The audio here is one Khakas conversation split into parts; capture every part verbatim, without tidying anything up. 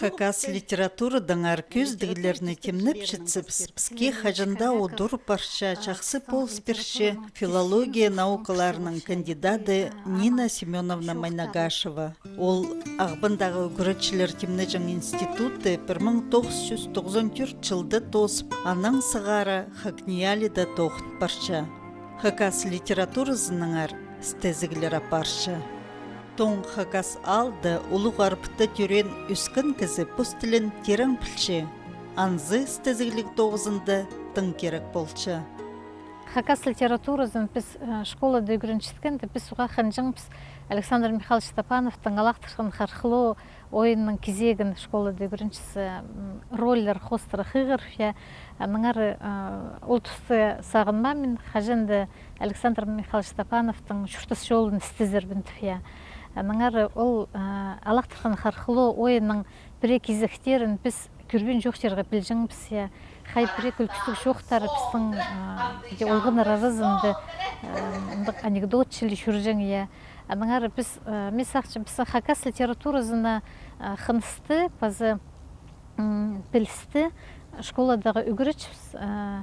Хакас литературадаңар кӧзідіглерні тимнепчетсебіс, піске хаҷан даа удур парча, чахсы полыс пирче филология наукаларының кандидады Нина Семёновна Майнагашева. Ол Ағбандағы ӱгретчілер тимнеҷең институтты пір муң тоғыс чӱс тоғызон тӧрт чылда тоозып, анаң сығара ХакНИИЯЛИ-да тоғын парча. Хакас литературазынаңар істезіглер апарча. Тоң хакас аалда, улуғ арбатта тӧреен ӧскен кізі пос тілін тирең пілче. Анзы істезігліг тоғызында тың кирек полча. Хакас литературазын піс, э, школада ӱгренчеткенде, піс уғаа хынҷаң, піс Александр Михайлович Топановтың «Алаахтырхан хархло» ойынның кизегін школада ӱгренчебіс, м, рольлер хоостыра хығырып, я. Аннаңар, э, ол туста сағынмаам мин, хаҷан даа Александр Михайлович Топановтың чуртас чолын істезербін тіп, я. Аннаңар ол, э, «Алаахтырхан хархло» ойынның пірее кизектерін піс кӧрбин чоохтирға пілҷеңбіс, я. Хай пірее кӱлкістіг чоохтары пістің, а, иди олғаннар аразында, а, мындағ анекдот чіли чӧрҷең, я. Аннаңар піс, а, мин сағынчам, пістің хакас литературазына, а, хынысты, паза, м, пілісті школадағы ӱгретчібіс, а,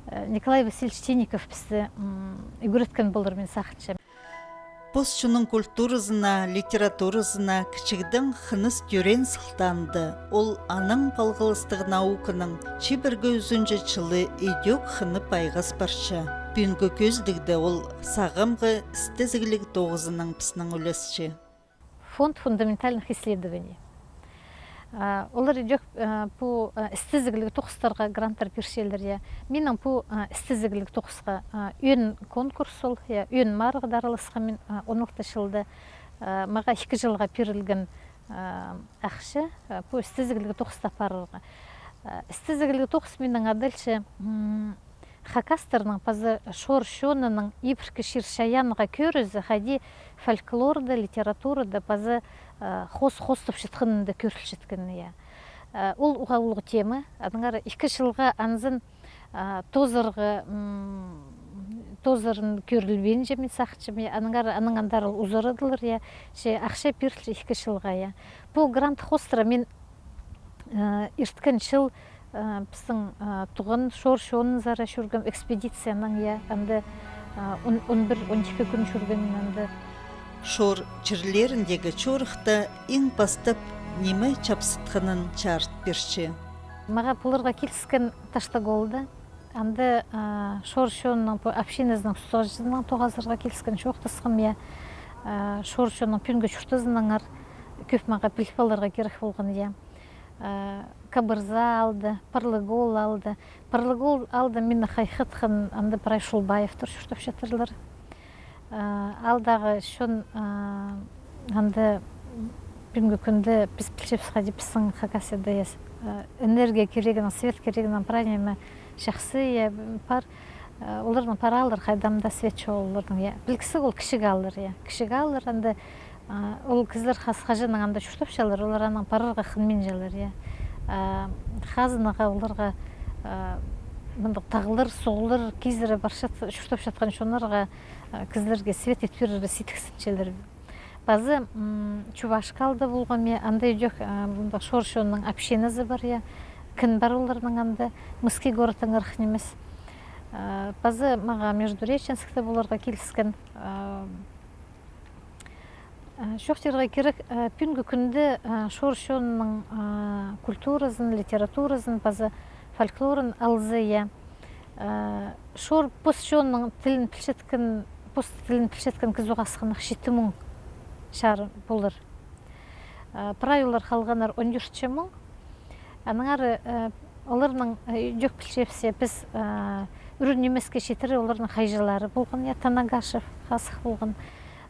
а, Николай Васильевич Тинников пісті, м, ӱгреткен полар, мин сағынчам. Пос чонның культуразына, литературазына кічігдең хыныс тӧреен сылтаанда, ол анаң палғалыстығ науканың чибіргі ӱзінҷі чылы идӧк хынып айғас парча. Пӱӱнгі кӧзідігде ол сағамғы істезігліг тоғызынаң піснең ӱлесче. Фонд фундаментальных исследований. А, олар идӧк, а, пу, а, істезігліг тоғыстарға гранттар пирчелер, я. Минің пу, а, істезігліг тоғысха, а, ӧӧн конкурс ол, я, ӧӧн марығда араласхам мин, а, он алты чылда, а, мағаа ікі чылға пирілген, а, ахча, а, пу істезігліг тоғысты апарарға. А, істезігліг тоғыс минің адалча, м, хакастарның паза шор чонының ибіркі чир-чайаанға кӧрізі, хайди фольклорда, литературада паза, а, хоос-, хоостапчатханында кӧрілчеткен, я. А, ол уғаа улуғ тема. Аннаңар ікі чылға анзын, а, тоозарға, м, тоозарын кӧрілбинче, мин сағынчам, я. Аннаңар, анаң андар ол узарадылар, я. Че ахча пирілче ікі чылға, я. Пу грант хоостыра мин, а, ирткен чыл, а, пістің, а, туған шор чонынзар чӧргем экспедициянаң, я, анда, а, он, он пір, он ікі кӱн чӧргем мин анда. Шор чирлеріндегі чорыхта иң пастап ниме чапсытханын чарыт пирче. Мағаа поларға киліскен Таштыголда. Анда, а, шор чонның пу общиназының устағҷызынаң тоғазарға киліскен, чоохтасхам, я. А, шор чонның пӱӱнгі чуртазынаңар кӧп мағаа піліп аларға кирек полған, я. А, Кабырза аалда, Парлык оол аалда. Парлык оол аалда мині хайхатхан, анда прай Шулбаевтар чуртапчадырлар. А, аалдағы чон, а, анда пӱӱнгі кӱнде піс пілчебіс, хайди пістің Хакасияда, я, а, энергия кирегінең, свет кирегінең прай ниме чахсы, я, пар. А, оларның пар ааллар, хайда ам даа свет чоғыл оларның, я. Пілгізіг ол кічіг ааллар, я. Кічіг ааллар, анда, а, ол кізілер хас-, хаҷаннаң анда чуртапчалар, олар анаң парарға хынминчалар, я. А, хазнаға оларға, а, мындағ тағлар, суғлар кизіре парчат-, чуртапчатхан чоннарға, а, кізілерге свет ит пирерге сидіксінчелер. Пазы, м, Чувашка аалда полғам, я, анда идӧк, а, мындағ шор чонның общиназы пар, я. Кін пар оларның анда, Мыски городтаңар ах нимес. А, пазы мағаа Междуреченскте поларға киліскен, а, А, чоохтирға кирек, а, пӱӱнгі кӱнде, а, шор чонның, а, культуразын, литературазын, паза фольклорын алза, я. А, шор пос чонның тілін пілчеткен, пос тілін пілчеткен кізі уғаа асхынах читі муң чарым полар. А, прай олар халғаннар он тӧртче муң. Аннаңар, э, оларның, э, идӧк пілчебіс, піс, э, ӱр нимеске читіре оларның хайҷылары полған, я, Танагашев хазых полған.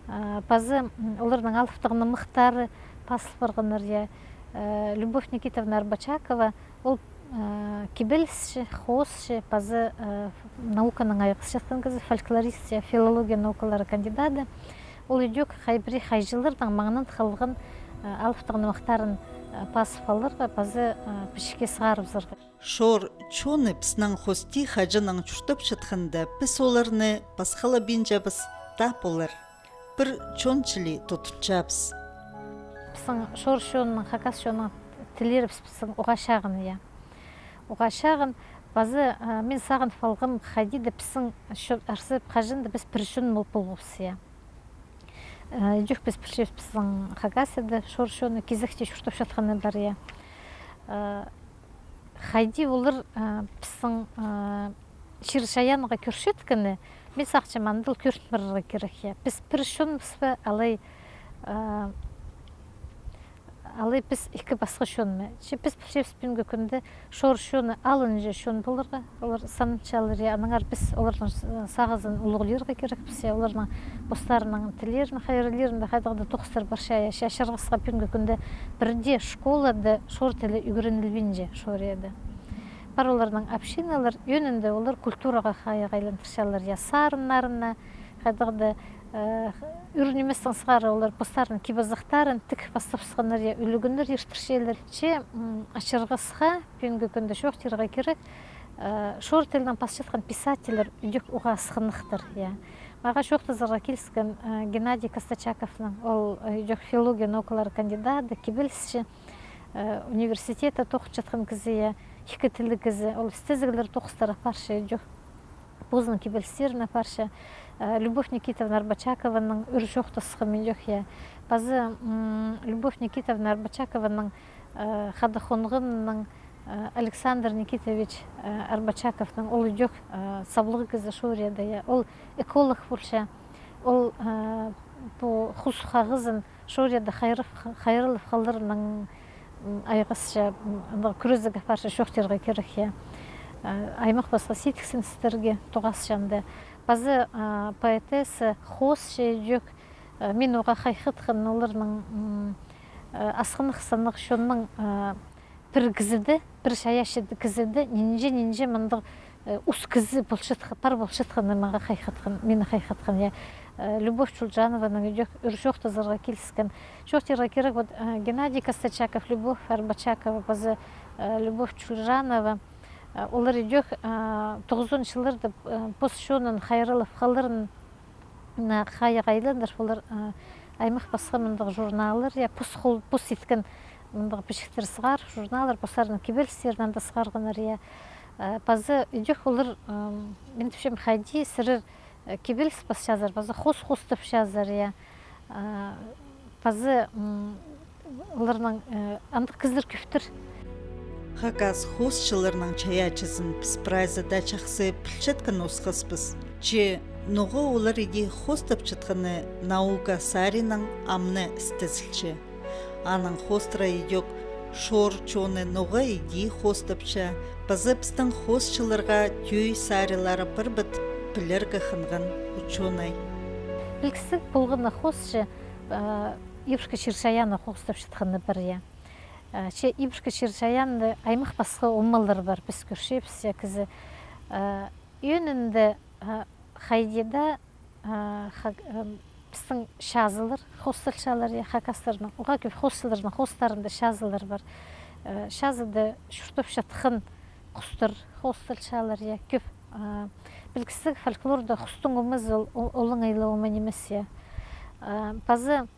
Э, пазы, м, оларның алыптығ нымахтары пазыл парғаннар, я. Э, Любовь Никитовна Арбачакова, ол, э, кибелісчі, хоосчы, пазы, э, науканаң айғасчатхан кізі, фольклорист, я, филология наукалары кандидаты. Ол идӧк хай пірее хайҷыларның маңнаң халған, э, алыптығ нымахтарын, э, пазып аларға, пазы, э, пічікке сығарыбызарға. Шор чоны піснің хости хаҷаннаң чуртапчатханда, піс оларны пасхалабинчабыс таа полар. Пір чон чіли тудынчабыс. Пістің шор чонның, хакас чонның тіллерібіс пістің уғаа чағын, я. Уғаа чағын, пазы, а, мин сағынып алғам, хайди даа пістің чон арса, хаҷан даа піс пір чон пол-, полғабыс, я. Э, идӧк піс пілчебіс, пістің Хакасияда шор чоны кизекте чуртапчатханы пар, я. Э, хайди олар, э, пістің, э, чир-чайаанға кӧрчеткені, мин сағынчам, андағ кӧрін парарға кирек, я. Піс пір чонбыс па, алай, э, алай піс ікі пасха чон ма? Че піс пілчебіс, пӱӱнгі кӱнде шор чоны алынҷа чон поларға, олар саналчалар, я, аннаңар піс оларның с-, сағызын улуғлирға кирекпіс, я, оларның постарының тіллерін, хайраллирында хайдағ-да тоғыстар парча, я, че ачырғасха пӱӱнгі кӱнде пірдее школада шор тілі ӱгренілбинче Шорияда. Пар оларның общиналар, ӧӧнінде олар культураға хайығ айландырчалар, я, сарыннарына, хайдағ-да, э, ӱр ниместең сығара олар постарының кип-азахтарын тік пастапсханнар, я, ӱлӱкӱннер иртірчелер. Че, м, ачырғасха, пӱӱнгі кӱнде чоохтирға кирек, э, шор тілінең пасчатхан писательлер идӧк уғаа асхынахтар, я. Мағаа чоохтазарға киліскен, э, Геннадий Костачаковнаң, ол, э, идӧк филология наукалары кандидаты, кибелісчі, э, университетте тоғынчатхан кізі, я, ікі тілліг кізі, ол істезіглер тоғыстар апарча идӧк. Позының кибелістерін апарча. Э, Любовь Никитовна Арбачакованаң ӱр чоохтасхам идӧк, я. Пазы, м, Любовь Никитовна Арбачакованаң, э, хада хонғаннаң, э, Александр Никитович, э, Арбачаковнаң, ол идӧк, э, саблығ кізі Шорияда, я. Ол эколог полча. Ол, э, пу хус хағызын Шорияда хайрап, хайраллап халарынаң, м, айғасча, м, андағ кӱрезіг апарча, чоохтирға кирек, я. Э, аймах пасха сидіксіністерге тоғасча анда. Пазы, э, поэтесса хоосча идӧк, э, мин уғаа хайхатхан оларның, м, э, асхынах саннығ чонның, э, пір кізіде, пір чайаачы кізіде нинҷе, нинҷе мындағ, э, ус кізі полчатха-, пар полчатханы мағаа хайхатхан, мині хайхатхан, я. Э, Любовь Чулжанованаң идӧк ӱр чоохтазарға киліскен. Чоохтирға кирек, вот, э, Геннадий Костачаков, Любовь Арбачакова, пазы, э, Любовь Чулжанова, э, олар идӧк, э, тоғызонынҷы чылларда, э, пос чонын хайраллап халарын на хайығ айландырып, олар, а, аймах пасха мындағ журналлар, я, пос хол, пос иткен мындағ пічіктер сығарып, журналлар, постарының кибелістерін анда сығарғаннар, я. А, пазы идӧк олар, ам, мин тіпчем, хайди сірер, э, кибеліс пасчазар, пазы хоос хоостапчазар, я. А, пазы, м, оларның, э, андағ кізілер кӧптір. Хакас хоосчыларының чайаачызын піс прайзы даа чахсы пілчеткен осхаспыс. Че ноға олар иди хоостапчатханы наука саринаң ам на істезілче. Аның хоостыра идӧк шор чоны ноға иди хоостапча, пазы пістің хоосчыларға тӧӧй сарилары пар ба тіп пілерге хынған учёный. Пілгістіг полған на хоосчы, а, ибіркі чир-чайаанны хоостапчатханы пар, я. А, че ибіркі чир-чайаанда аймах пасха омалар пар, піс кӧрчебіс, я, кізі. А, ӧӧнінде, а, хайди даа, а, ха-, ам, пістің чазылар хоосталчалар, я, хакастарның. Уғаа кӧп хоосчыларның хоостарында чазылар пар. А, чазыда чуртапчатхан хустар хоосталчалар, я, кӧп. А, пілгістіг, фольклорда хустың омазы ол, ол, олаңай ла ома нимес, я. А, пазы,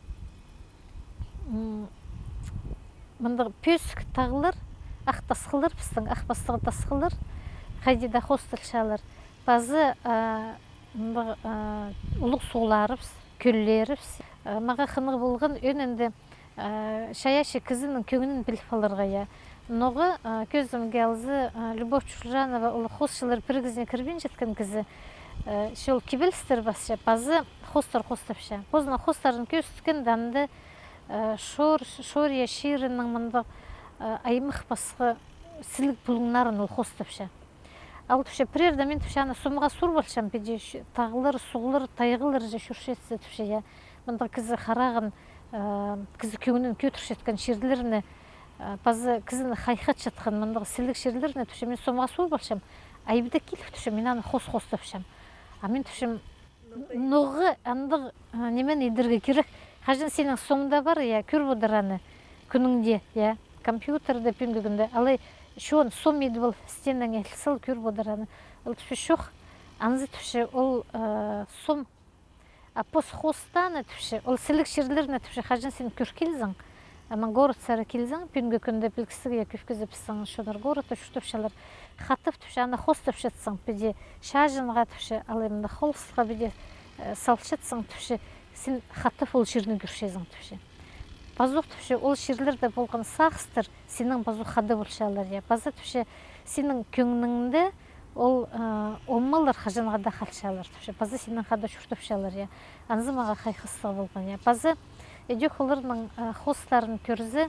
м, мындағ пӧзік тағлар, ах тасхыллар пістің, ах пастығ тасхыллар, хайди даа хоосталчалар. Пазы, а, мындағ, а, улуғ суғларыбыс, кӧллерібіс. А, мағаа хынығ полған ӧӧнінде, а, чайаачы кізінің кӧңнін піліп аларға, я. Ноға, а, кӧзімге алза, а, Любовь Чулжанова, ол хоосчылар пірігізіне кірбинчеткен кізі, а, че ол кибелістер пасча, пазы хоостар хоостапча. Позының хоостарын кӧзіткенде анда, а, шор-, Шория чирінің мындағ, а, аймах пасха сіліг пулуңнарын ол хоостапча. Ол тіпче, пірерде мин, тіпче, аны сомға сурып алчам, піди ч-, тағлар, суғлар, тайғалар же чӧрчетсе, тіпче, я. Мындағ кізі харағын, э, кізі кӧңнін кӧдірчеткен чирлерні, э, пазы кізіні хайхатчатхан мындағ сіліг чирлерні, тіпче, мин сомға сурып алчам. Айбыда киліп, тіпче, мин аны хоос хоостапчам. А мин, тіпчем, ноға андағ, а, нимені идерге кирек? Хаҷан синің сомда пар, я, кӧр одыр аны кӱніңде, я, компьютерде, пӱӱнгі кӱнде. Алай чоон сом идіп ал, стенаңа ил сал, кӧр одыр аны. Ол тіпче, чох, анзы, тіпче, ол, а, сом. А пос хоостааны, тіпче, ол сіліг чирлерні, тіпче, хаҷан син кӧр килзең, Анаң городсар килзең, пӱӱнгі кӱнде пілдістіг, я, кӧп кізі пістің чоннар городта чуртапчалар. Хатап тіпче, аны хоостапчатсаң, піди чаҷынға тіпче, алай мында холысха піди, э, салчатсаң тіпче, син хатап ол чирні кӧрчезің тіпче. Пазох тіпче, ол чирлерде полған сағыстар синің пазох хада полчалар, я. Паза тіпче, синің кӧңніңде ол, э, омалар хаҷанға даа халчалар тіпче. Паза синің хада чуртапчалар, я. Анзы мағаа хайхастығ полған, я. Паза ідӧк оларның, э, хоостарын кӧрзе,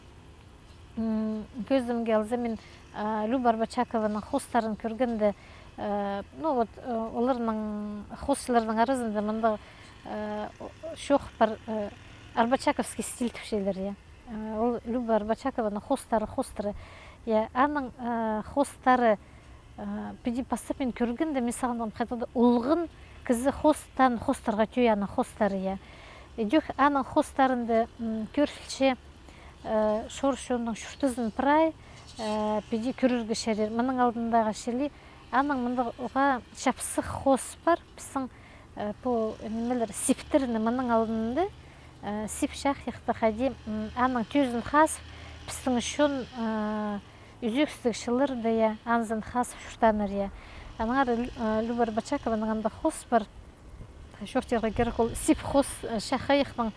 м, кӧзімге алза, мин, э, Люба Арбачакованың хоостарын кӧргенде, э, ну вот, э, оларның хоосчыларның аразында мындағ, э, о-, чоох пар, э, арбачаковский стиль тіпчелер, я. Э, ол Люба Арбачакованың хоостары, хоостары. Я, аның, э, хоостары, э, піди пастап мин кӧргенде, мин сағынғам, хайдағ-да олған кізі хоостаан хоостарға тӧӧй аның хоостары, я. Ідӧк аның хоостарында, м, кӧрілче, э, чор чонның чуртазын прай, э, піди кӧрерге чарир. Мының алдындағы чіли, аның мындағ уғаа чапсых хоос пар, пістің, э, пу, нимелер, сиптерні мының алдында, э, сип чахайахта хайди, м, аның тӧзін хазып, пістің чон, э, ӱзӧксіг чылларда, я, анзын хазып чуртааннар, я. Аннаңар Лю-, э, Люба Арбачакованың андағ хоос пар. Чоохтирға кирек, ол сип хоос, э, чахайахның,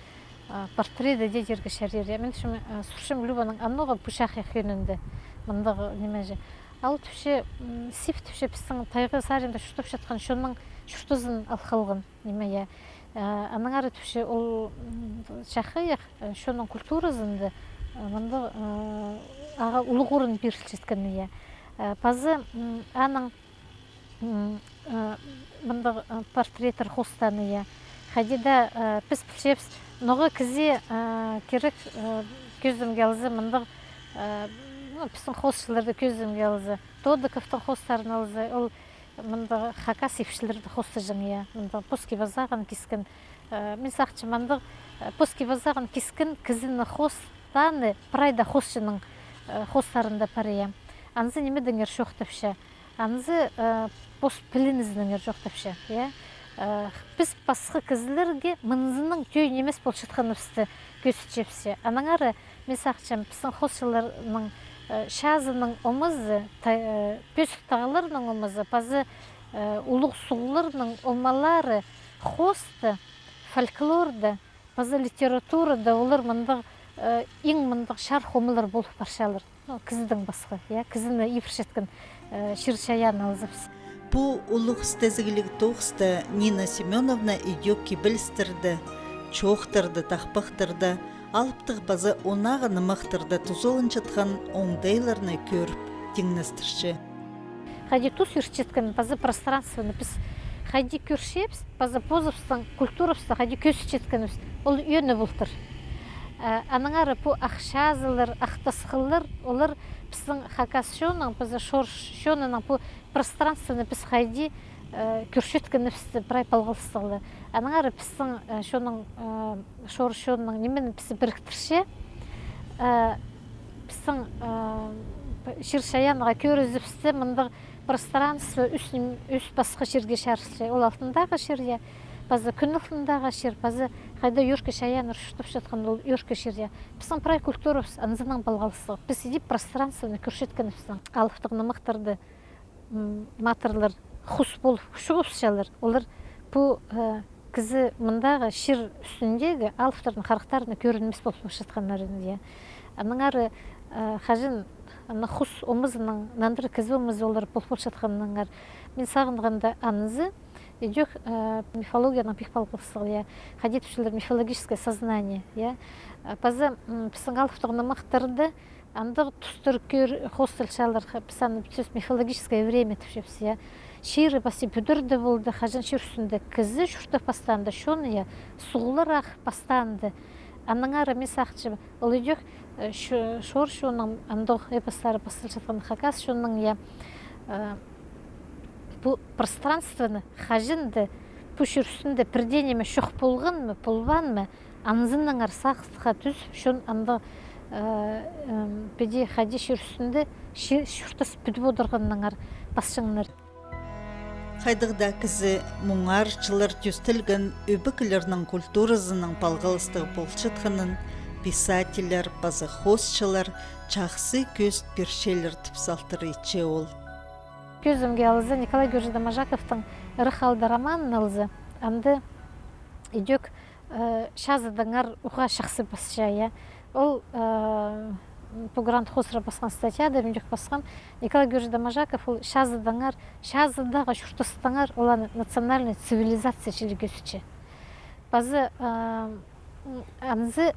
э, портреті дее тирге чарир, я. Мин тіпчем, э, сурчам Любанаң, а ноға пу чахайах ӧӧнінде мындағ ниме чи. Ол тіпче, м, сип тіпче пістің тайға саринда чуртапчатхан чонның чуртазын ал халған ниме, я. Э, аннаңар тіпче ол, м, чахайах, э, чонның культуразында, э, мындағ, э, ағаа улуғ орын пирілчеткен, я. Э, паза, м, аның, м, э, мындағ, э, портреттер хоостааны, я. Хайди даа, э, піс пілчебіс, ноға кізее, э, кирек, э, кӧзімге алза, мындағ, э, ну, пістің хоосчыларды кӧзімге алза, Тодыковтың хоостарын алза, ол мындағ хакас ипчілерді хоостаҷаң, я. Мындағ поски пазағын кискен. Э, мин сағынчам, мындағ, э, поски пазағын кискен кізіні хоостааны прай даа хоосчының, э, хоостарында пар, я. Анзы нимедеңер чоохтапча. Анзы, э, пос пілінізінеңер чоохтапча, я. Э, піс пасха кізілерге мынзының тӧӧй нимес полчатханыбысты кӧзітчебіс, я. Аннаңар мин сағынчам, пістің хоосчыларның, э, чазының омазы, та-, э, пӧзік тағларның омазы, паза, э, улуғ суғларның омалары хоосты, фольклорда, паза литературада олар мындағ, э, иң мындағ чарых омалар полып парчалар. Ну, кізідең пасха, я, кізіні ибірчеткен, э, чир-чайаан алзабыс. Пу улуғ істезігліг тоғыста Нина Семёновна ідӧк кибелістерде, чоохтарда, тахпахтарда алыптығ паза ондағы нымахтарда тузаланчатхан оңдайларны кӧріп тиңнестірче. Хайди тус иртчеткен паза пространствоны піс хайди кӧрчебіс, паза позыбыстың культурабысты хайди кӧзітчеткенібіс, ол ӧӧні полтыр. Э, аннаңар пу ах чазылар, ах тасхыллар, олар пістің хакас чонның, паза чор чонының пу пространствоны піс хайди, э, кӧрчеткенібісті прай палғалыстығлар. Аннаңар пістің, э, чонның, э, чор чонның нимені пісті піріктірче, э, пістің, э, чир-чайаанға кӧрізібісті мындағ пространство ӱс ним-, ӱс пасха чирге чарылча. Ол алтындағы чир, я, паза кӱн алтындағы чир, паза хайда ӧӧркі чайааннар чуртапчатхан ол ӧӧркі чир, я. Пістің прай культурабыс анзынаң палғалыстығ. Піс иди пространствоны кӧрчеткенібіс. Алыптығ нымахтарды, м, матырлар хус полып чуғыпчалар. Олар пу, э, кізі мындағы чир ӱстӱндегі алыптарның харахтарына кӧрінмес полып парчатханнар, я. Аннаңар, э, хаҷан ана хус омазынаң нандыра кізі омазы олар полып парчатханнаңар. Мин сағынғанда анзы, ідӧк, э, мифологиянаң пик палғалыстығ, я. Хайди тіпчелер мифологическое сознание, я. Э, паза, м, пістің алыптығ нымахтарда андағ тустар кӧр-, хоосталчалар, ха-, піс аны пілчебіс мифологическое время тіпчебіс, я. Чирі пасти пӱдірде полды, хаҷан чир ӱстӱнде кізі чуртап пастаанда, чон, я, суғлар ағып пастаанда. Аннаңар мин сағынчам, ол ідӧк, э, чо-, чор чонның андағ эпостары пасталчатхан, хакас чонның, я, э, пу пространствоны хаҷан даа пу чир ӱстӱнде пір дее ниме чох полған ма, полбаан ма, анзынаңар сағысха тӱзіп, чон андағ, э, м, піди хайди чир ӱстӱнде чи-, чуртас пӱдіп одырғаннаңар пасчаңнар. Хайдағ даа кізі муңар чыллар тӧстелген ӧбекелернің культуразынаң палғалыстығ полчатханын писательлер паза хоосчылар чахсы кӧзіт пирчелер тіп салтыр итче ол. Кӧзімге алза, Николай Георгиевич Доможаковтың «Ырах аалда» романын алза, анда идӧк, э, чазыдаңар уғаа чахсы пасча, я. Ол, э, пу грант хоостыра пасхан статьяда идӧк пасхан: Николай Георгиевич Доможаков ол чазыдаңар, чазыдағы чуртастаңар, ол аны национальная цивилизация чіли кӧзітче. Паза, э, М, анзы,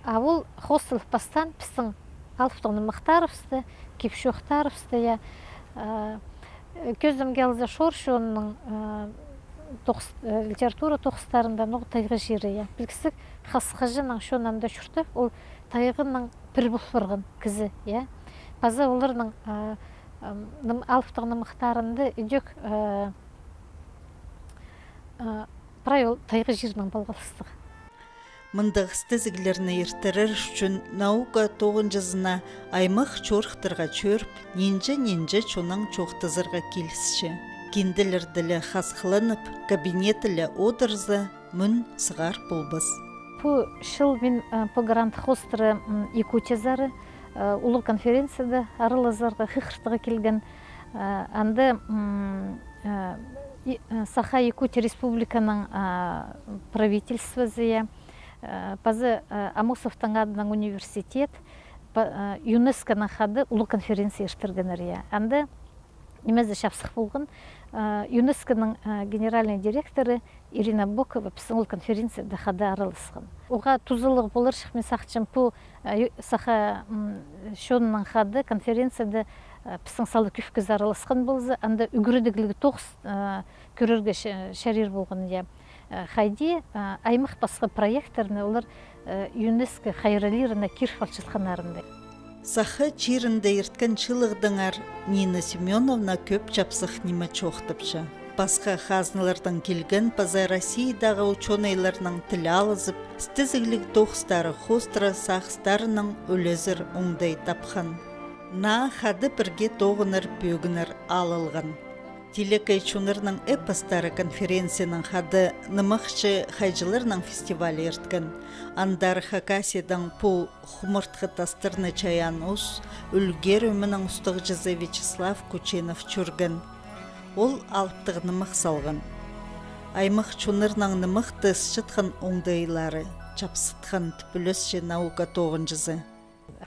а ол хоосталып пастаан пістің алыптығ нымахтарыбысты, кип-чоохтарыбысты, я. Э, кӧзімге алза, Шор чонының, э, тоғыс-, э, литература тоғыстарында ноға тайға чирі, я. Пілдістіг, Хас Хаҷаның чоны анда чуртап, ол тайғанаң пір пол парған кізі, я. Паза оларның, э, м, ным-, алыптығ нымахтарында идӧк, э, э, прай ол тайға чирнең палғалыстығ. Мындағ істезіглерні иртірер ӱчӱн наука тоғынҷызына аймах чорыхтарға чӧріп, нинҷе-нинҷе чоннаң чоохтазарға килісче. Кинделерде ле хазыхланып, кабинеті ле одырза, мӱн сығар полбас. Пу чыл мин, э, пу грант хоостыра, м, Якутиязар, э, улуғ конференцияда аралазарға, хығыртарға килген. Э, анда, м, э, и, э, Саха Якутия Республиканың, а, правительствозы, я, э, паза, э, Аммосовтың адынаң университет, па-, э, ЮНЕСКО-ның хада улуғ конференция иртіргеннер, я. Анда нимезі чапсых полған, э, ЮНЕСКО-ның, э, генеральный директоры Ирина Бокова пістің ол конференцияда хада араласхан. Оға тузалығ поларҷых, мин сағынчам, пу, э, ю-, саха, м, чонының хада конференцияда, э, пістің сала кӧп кізі араласхан полза, анда ӱгредігліг тоғыс, э, кӧрерге ча-, чарир полған, я. Э, хайди, э, аймах пасха проекттерні олар, э, ЮНЕСКО хайраллирына кир палчатханнарында. Саха чирінде ирткен чыылығдаңар Нина Семёновна кӧп чапсых ниме чоохтапча. Пасха хазналардаң килген паза Россиядағы учёныйларнаң тіл алызып, істезігліг тоғыстары хоостыра сағыстарынаң ӱлезер оңдай тапхан. Наа хада пірге тоғынар пӧгіннер алылған. Тилекей чоннарның эпостары конференциянаң хада нымахчы хайҷыларның фестивалі ирткен. Андар Хакасиядаң пу хумартхы тастарны чайаан ус, «Ӱлгер» ӧменің устағҷызы Вячеслав Кученов чӧрген. Ол алыптығ нымах салған. Аймах чоннарның нымахты ысчатхан оңдайлары чапсытхан тіп ӱлесче наука тоғынҷызы.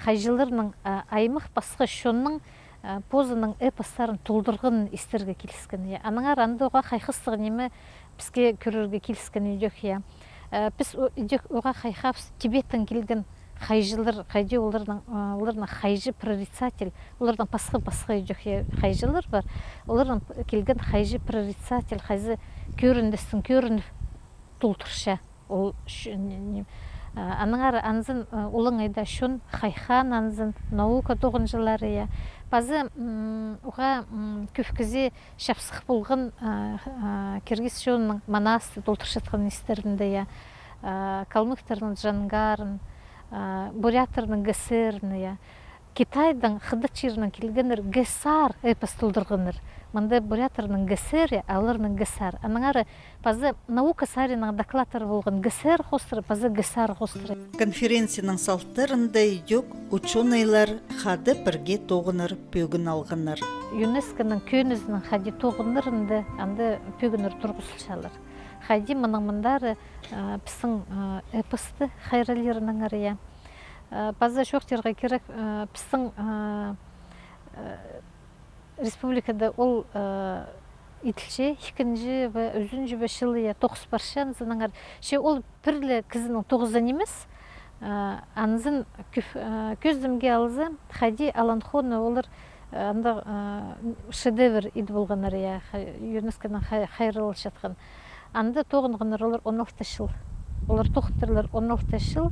Хайҷыларның, а, аймах пасха чонның, а, позының эпостарын толдырғанын истерге киліскен, я. Аннаңар анда уғаа хайхастығ ниме піске кӧрерге киліскен идӧк, я. Э, піс о-, идӧк уғаа хайхабыс Тибеттең килген хайҷылар, хайди оларның, а, оларның хайҷы прорицатель, оларның пасха-пасха идӧк, я, хайҷылар пар. Оларның п-, килген хайҷы прорицатель, хайзы кӧріндістің кӧрініп толдырча. Ол ш-, не, не, а, аннаңар анзын, а, олаңай даа чон хайхаан анзын, наука тоғынҷылары, я. Паза, м, уғаа, м, кӧп кізі чапсых полған, а, а, киргиз чонының Манасты толдырчатхан істерінде, я. А, калмыктарның Джангарын, а, буряттарның Г С Р-ні, я. Китайдаң, хыдат чирінең килгеннер Г С Р эпос толдырғаннар. Мында буряттарның Г С Р, я, аларның Г С Р. Аннаңар паза наука саринаң докладтар полған Г С Р хоостыра, паза Г С Р хоостыра. Конференцияның салтарында идӧк учёныйлар хада пірге тоғынар пӧгін алғаннар. ЮНЕСКО-ның кӧнізінең хайди тоғыннарында анда пӧгіннер турғызылчалар. Хайди мының мындары, а, пістің, а, эпосты хайраллирнаңар, я. А, паза чоохтирға кирек, а, пістің, а, а, республикада ол, э, иділче, ікінҷі бе, ӱзінҷі бе чылы, я, тоғыс парча, анзынаңар. Че ол пір ле кізінің тоғызы нимес, э, анзын кӧп-, э, кӧзідімге алза, хайди Алан Хоны олар, э, анда, э, шедевр идіп алғаннар, я, хай-, ЮНЕСКО-ның хай-, хайраллатчатхан. Анда тоғынғаннар олар он алты чыл. Олар тоғынғаннар он алты чыл,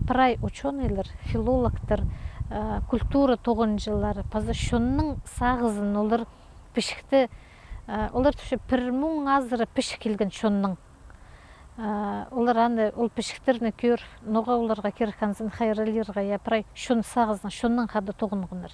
прай учёныйлар, филологтар, э, культура тоғынҷылары, паза чонның сағызын олар пічікті, э, олар тіпче пір муң азыра пічік килген чонның. Э, олар аны, ол пічіктерні кӧр, ноға оларға кирек анзын хайраллирға, я, прай чон сағызын, чонның хада тоғынғаннар.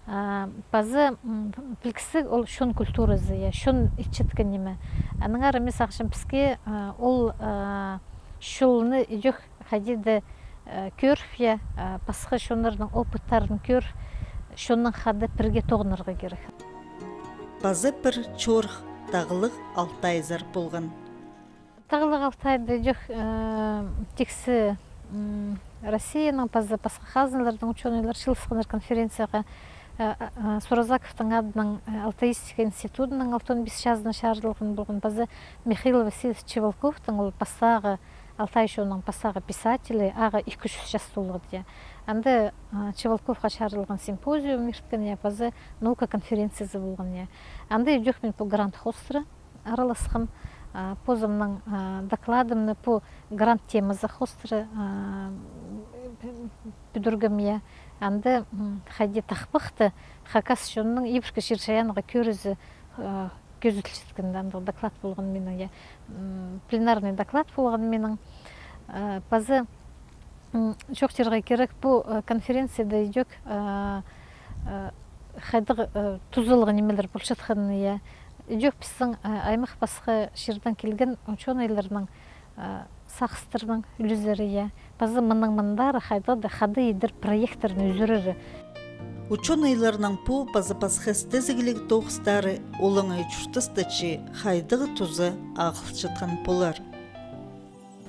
А, паза, м, пілдістіг, ол чон культуразы, я, чон итчеткен ниме. Аннаңар мин сағынчам, піске, а, ол, а, чолны идӧк хайди даа, Э, кӧріп, я, э, пасха чоннарның опыттарын кӧріп, чоннаң хада пірге тоғынарға кирек. Паза пір чорых тағлығ алтайзар полған. Тағлығ Алтайда идӧк, э, тиксі, м, Россияның, паза пасха хазналарның учёныйлар чыылысханнар конференцияға, э, э, Суразаковтың адынаң, э, Алтаистика институдының алтон пис чазына чарыдылған полған, паза Михаил Васильевич Чевалковтың, ол пастағы Алтай чонның пастағы писателі, ағаа ікі чӱс час толған, я. Анда, а, Чевалковха чарыдылған симпозиум ирткен, я, паза наука конференциязы полған, я. Анда идӧк мин пу грант хоостыра араласхам, а, позымның, а, докладымны пу грант темазы хоостыра, а, пӱдіргем, я. Анда, м, хайди тахпахты хакас чонның ибіркі чир-чайаанға кӧрізі, а, кӧзіділчеткен, андағ доклад полған минің, я, м, пленарный доклад полған минің. Э, паза, м, чоохтирға кирек, пу, э, конференцияда идӧк, э, э, хайдағ, э, тузалығ нимелер полчатханын, я. Идӧк пістің, э, аймах пасха чирдең килген учёныйларның, э, сағыстарының ӱлӱзері, я. Паза мының мындары хайдағ-да хада идер проекттерні ӱзӱрері. Учёныйларның пу паза пасха істезігліг тоғыстары олаңай чуртаста чи хайдағ туза ағылчатхан полар.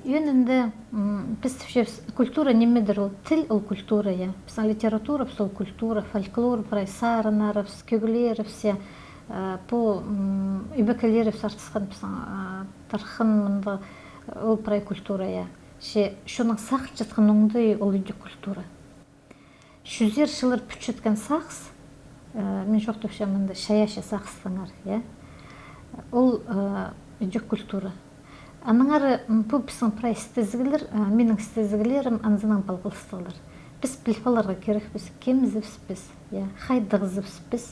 Ӧӧнінде, м, піс тіпчебіс, культура нимедір ол? Тіл ол культура, я. Пістің литературабыс ол культура, фольклор, прай сарыннарыбыс, кӧглерібіс, я. Э, пу, м, ибекелерібіс артысхан пістің, э, тархын мында, ол прай культура, я. Че чонның сағынчатхан оңдайы ол идӧк культура. Чӱзер чыллар пӱтчеткен сағыс, э, мин чоохтапчам мында чайаачы сағыстаңар, я. Ол, э, идӧк культура. Аннаңар, м, пу пістің прай істезіглер, э, минің істезіглерім анзынаң палғалыстығлар. Піс піліп аларға кирекпіс, кемізібіс піс, я, хайдағзыбыс піс.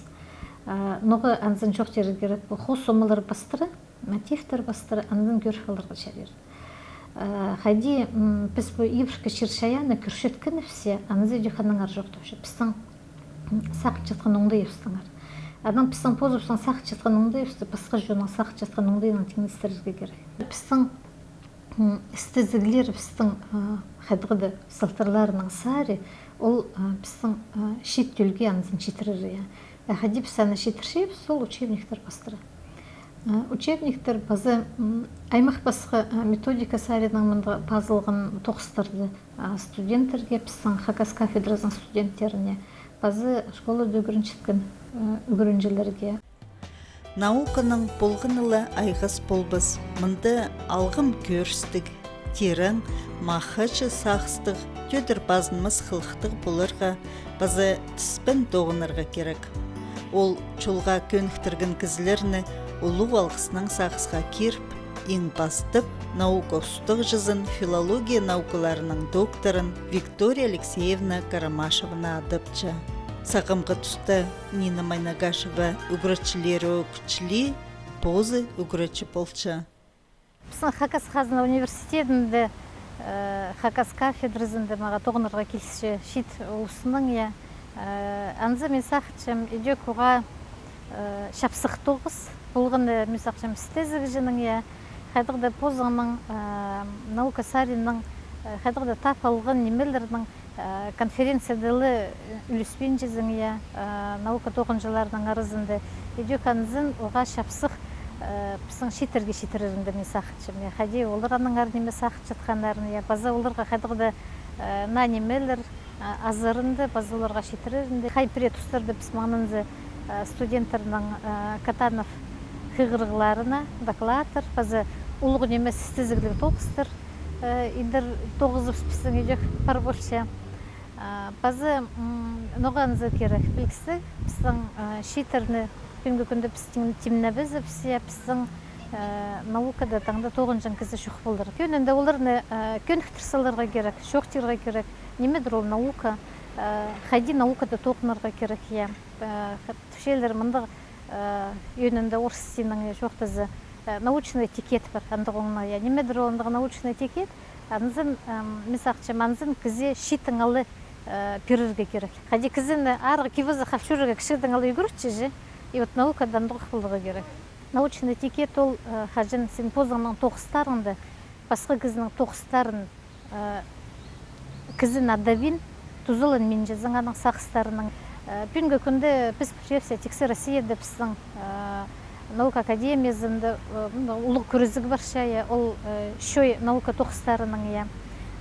Э, ноға анзын чоохтирға кирек, пу хоос омалар пастыра, мотивтер пастыра, анзын кӧріп аларға чарир. Э, хайди, м, піс пу ибіркі чир-чайаанны кӧрчеткенібіс, я, анзы идӧк аннаңар чоохтапча. Пістің, м, сағынчатхан оңдайыбыстаңар. Анаң пістің позыбыстың сағынчатхан оңдайыбысты пасха чонның сағынчатхан оңдайынаң тиңнестірерге кирек. Пістің, м, істезіглерібістің, э, хайдағ-да салтарларының сари, ол, э, пістің, э, чиит тӧлге анзын читірері, я. Э, хайди піс аны читірчебіс, ол учебниктер пастыра. Э, учебниктер паза, м, аймах пасха, э, методика саринаң мында пазылған тоғыстарды, э, студенттерге, пістің хакас кафедразының студенттеріне, паза школада ӱгренчеткен, э, ӱгренҷілерге. Науканың полғаны ла айғас полбас. Мында алғым кӧрістіг, тирең, махачы сағыстығ, тӧдір пазынмас хылыхтығ поларға паза тыспен тоғынарға кирек. Ол чолға кӧніктірген кізілерні улуғ алғыснаң сағысха киріп, иң пастап, наука устағҷызын, филология наукаларының докторын Виктория Алексеевна Карамашеваны адапча. Сағамғы туста Нина Майнагашева ӱгретчілері ӧк чіли, позы ӱгретчі полча. Пістің Хакас хазна университедінде, э, хакас кафедразында мағаа тоғынарға килісче чиит улуснаң, я. Э, анзы мин сағынчам, идӧк уғаа, э, чапсых тоғыс полған, э, мин сағынчам, істезігҷінің, я, хайдағ-да позыңның, э, наука саринаң, э, хайдағ-да тап алған нимелернең, э, конференцияда ла, э, ӱлеспинчезің, я, э, наука тоғынҷыларының аразында. Идӧк анзын уғаа чапсых, э, пістің чииттерге читірерінде мин сағынчам, я. Хайди олар аннаңар ниме сағынчатханнарын, я, паза оларға хайдағ-да, э, наа нимелер, э, азарында, паза оларға читірерінде. Хай пірее тустарда піс маңнанза, э, студенттернің, э, Катанов хығырығларына докладтар, паза улуғ нимес істезігліг тоғыстар, э, идер тоғызыбыс пістің идӧк пар полча. А, паза, м, ноға анзы кирек пілгістіг, пістің, э, чииттерні пӱӱнгі кӱнде піс тим-, тимнебезібіс, я, пістің, э, наукада таңда тоғынҷаң кізі чох полар. Ӧӧнінде оларны, э, кӧніктір саларға кирек, чоохтирға кирек, нимедір ол наука, э, хайди наукада тоғынарға кирек, я. Э, х-, тіпчелер мындағ, э, ӧӧнінде орыс тілінең, я, чоохтаза, э, научный этикет пар, андағ оңнаа, я. Нимедір ол андағ научный этикет? Анзын, эм, мин сағынчам, анзын кізее чииттең ала, э, пирерге кирек. Хайди кізіні арығ кибізі хал чӧрерге кічігдең ала ӱгретче же. И вот наукада андағ поларға кирек. Научный этикет ол, э, хаҷан син позыңның тоғыстарыңда пасха кізінің тоғыстарын, э, Кізі надавин, тузаланминчазың аның сағыстарынаң. Э, пӱӱнгі кӱнде піс пілчебіс, тиксі Россияда пістің, э, наука академиязында, э, мында улуғ кӱрезіг парча, я, ол, э, чой наука тоғыстарынаң, я.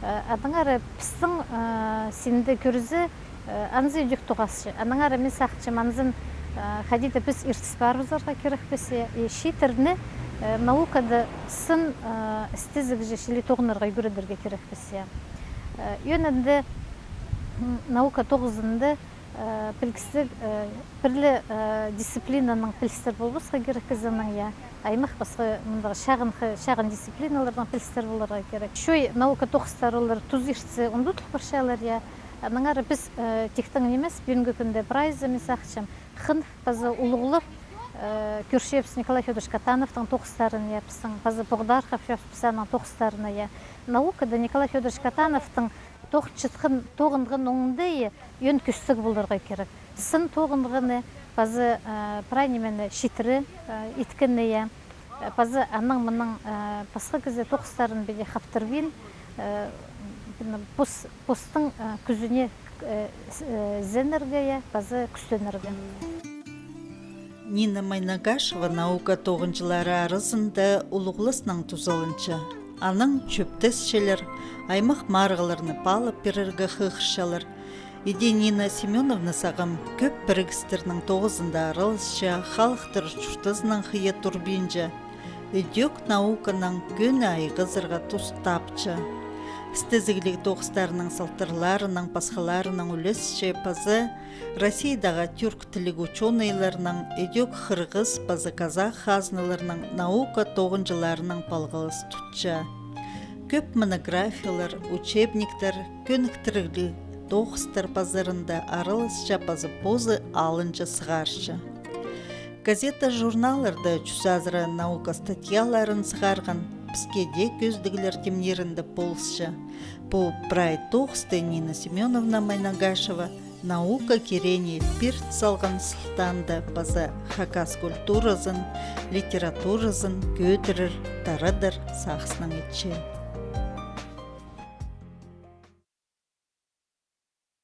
Э, аннаңар пістің, э, синде кӱрезі, э, анзы идӧк тоғасча. Аннаңар мин сағынчам, анзын, э, хайди даа піс иртіс парыбызарға кирекпіс, я. И чииттерні, э, наукада сын, э, істезігҷе чіли тоғынарға ӱгредерге кирекпіс, я. Э, ӧӧнінде, м, наука тоғызында, э, пілдістіг, э, пір ле, э, дисциплинанаң пілдістер полбасха кирек кізінің, я. Аймах пасха, мындағ чағын, чағын дисциплиналарнаң пілдістер поларға кирек. Чой наука тоғыстары олар туза иртсе, ундутыл парчалар, я. Аннаңар піс, э, тиктең нимес, пӱӱнгі кӱнде прайзы, мин сағынчам, хынып паза улуғлап, э, кӧрчебіс Николай Фёдорович Катановтың тоғыстарын, я, пістің паза поғдархапчабыс піс аның тоғыстарына, я. Наукада Николай Фёдорович Катановтың тоғынчатхан, тоғынған оңдайы ӧӧн кӧстіг поларға кирек. Сын тоғынғаны, паза, э, прай нимені читіре, э, иткені, я. Э, паза анаң-мынаң, э, пасха кізі тоғыстарын піди хаптырбин, э, пос-, постың, э, кӱзіне, э, с-, э, ізенерге, я, паза кӱстенерге. Нина Майнагашева наука тоғынҷылары аразында улуғласнаң тузаланча. Анаң чӧптесчелер, аймах марығларны паалап пирерге хығырчалар. Иди Нина Семёновна сағам кӧп пірігістернің тоғызында араласча, халыхтар чуртазынаң хыйа турбинча. Ідӧк науканаң кӧні айғазарға тус тапча. Істезігліг тоғыстарының салтарларынаң, пасхаларынаң ӱлесче паза Россиядағы тюрк тіліг учёныйларынаң, ідӧк хырғыс паза казах хазналарынаң наука тоғынҷыларынаң палғалыс тутча. Кӧп монографиялар, учебниктер, кӧніктірігліг тоғыстар пазарында араласча паза позы алынҷа сығарча. Газета-журналларда чӱс азыра наука статьяларын сығарған, піске дее кӧзідіглер тимнирінде полысча. Пу прай тоғысты Нина Семёновна Майнагашева наука кирее пирт салған сылтаанда паза хакас культуразын, литературазын кӧдірер, тарадар сағыснаң итче.